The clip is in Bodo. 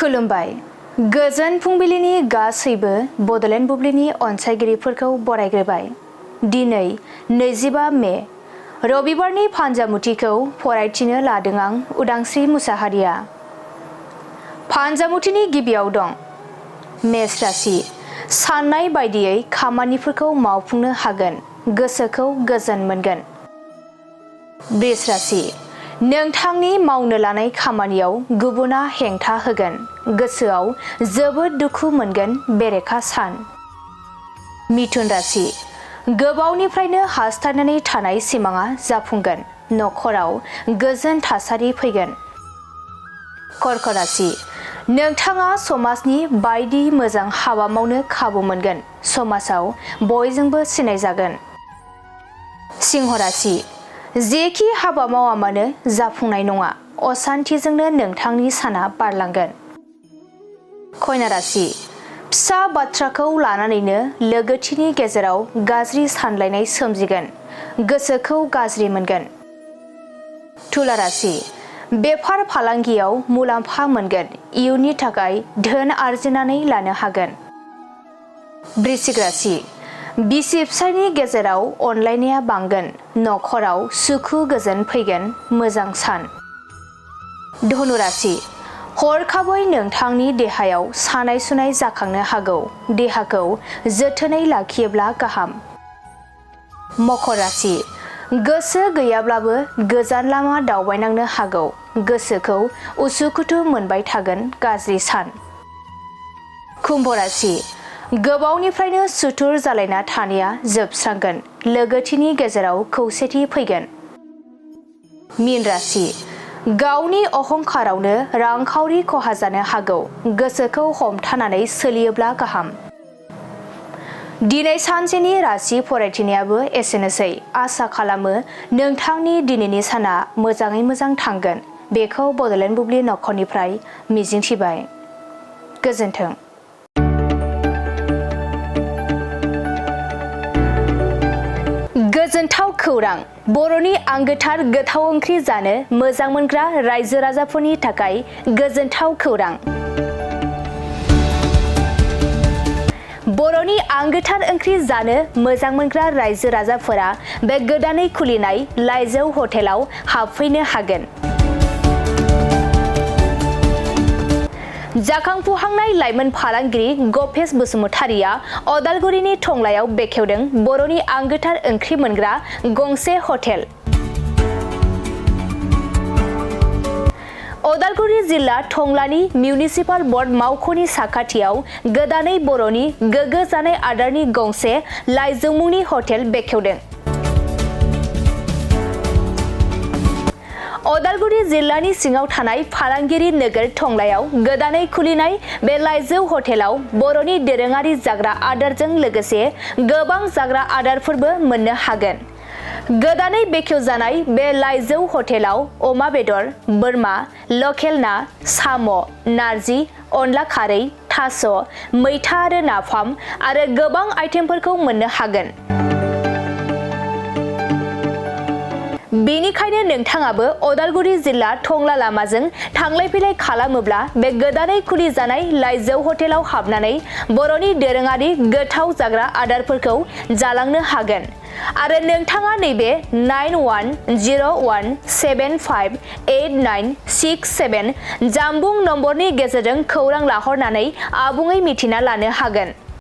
खुलुमबाय। गोजोन फुंबिलिनि गासैबो बड'लेण्ड बुब्लिनि अनसायगिरिफोरखौ बरायग्रोबाय। दिनै 25 मे रबिबारनि फान्जामुथिखौ फरायथिनो लादों आं उदांस्रि मुसाहारिया। फान्जामुथिनि गिबियाव दं मेष राशि। साननाय बायदियै खामानिफोरखौ मावफुंनो हागोन, गोसोखौ गोजोन मोनगोन। बृष राशि। नोंथांनि मावनो लानाय खामानियाव गुबुना हेंथा होगोन, गोसोआव जोबोद दुखु मोनगोन, बेरेखा सान। मिथुन राशि। गोबावनिफ्रायनो हास्थायनानै थानाय सिमाङा जाफुंगोन, नखराव गोजोन थासारि फैगोन। कर्क राशि। नोंथाङा समाजनि बायदि मोजां हाबा मावनो खाबु मोनगोन, समाजाव बयजोंबो सिनायजागोन। सिंह राशि। जेखि हाबा मावा मानो जाफुंनाय नङा, असान्थिजोंनो नोंथांनि साना बारलांगोन। कन्या राशि। फिसा बाथ्राखौ लानानैनो लोगोथिनि गेजेराव गाज्रि सानलायनाय सोमजिगोन, गोसोखौ गाज्रि मोनगोन। तुला राशि। बेफार फालांगियाव मुलाम्फा मोनगोन, इयुननि थाखाय धोन आरजिनानै लानो हागोन। वृश्चिक राशि। बिसि फिसायनि गेजेराव अनलायनाया बांगोन, नखराव सुखु गोजोन फैगोन, मोजां सान। धनु राशि। हरखाबै नोंथांनि देहायाव सानाय सुनाय जाखांनो हागौ, देहाखौ जोथोनै लाखियोब्ला गाहाम। मकर राशि। गोसो गैयाब्लाबो गोजान लामा दावबायनांनो हागौ, गोसोखौ उसुखुथु मोनबाय थागोन, गाज्रि सान। कुम्भ राशि। गोबावनिफ्रायनो सुथुर जालायना थानाया जोबस्रांगोन, लोगोथिनि गेजेराव खौसेथि फैगोन। मीन राशि। गावनि अहंखारावनो रांखावरि खहा जानो हागौ, गोसोखौ हमथानानै सोलियोब्ला गाहाम। दिनै सानसेनि राशि फरायथिनायाबो एसेनोसै। आसा खालामो नोंथांनि दिनैनि साना मोजाङै मोजां थांगोन, बेखौ बड'लेण्ड बुब्लि नखरनिफ्राय मिजिंथिबाय। गोजोन्थों। गोजोनथाव खौरां। बर'नि आंगोथार गोथाव ओंख्रि जानो मोजां मोनग्रा रायजो राजाफोरनि थाखाय गोजोनथाव खौरां। बर'नि आंगोथार ओंख्रि जानो मोजां मोनग्रा रायजो राजाफोरा बे गोदानै खुलिनाय लाइजौ हटेलाव हाबफैनो हागोन। जाखांफुहांनाय लाइमोन फालांगिरि गपेश बसुमतारिया अदालगुरिनि टंलायाव बेखेवदों बर'नि आंगोथार ओंख्रि मोनग्रा गंसे हटेल। अदालगुरि जिल्ला टंलानि मिउनिसिपाल बर्ड मावख'नि साखाथियाव गोदानै बर'नि गोग्गो जानाय आदारनि गंसे लाइजौ मुंनि हटेल बेखेवदों। अदालगुरि जिल्लानि सिङाव थानाय फालांगिरि नोगोर टंलायाव गोदानै खुलिनाय बे लाइजौ हटेलाव बर'नि दोरोङारि जाग्रा आदारजों लोगोसे गोबां जाग्रा आदारफोरबो मोननो हागोन। गोदानै बेखेवजानाय बे लाइजौ हटेलाव अमा बेदर, बोरमा, लकेल ना, साम', नारजि, अनला खारै, थास', मैथा आरो नाफाम आरो गोबां आइटेमफोरखौ मोननो हागोन। बेनिखायनो नोंथाङाबो अदालगुरि जिल्ला टंला लामाजों थांलाय फैलाय खालामोब्ला बे गोदानै खुलिजानाय लाइजौ हटेलाव हाबनानै बर'नि दोरोङारि गोथाव जाग्रा आदारफोरखौ जालांनो हागोन। आरो नोंथाङा नैबे 9101758967 जानबुं नम्बरनि गेजेरजों खौरां लाहरनानै आबुङै मिथिना लानो हागोन।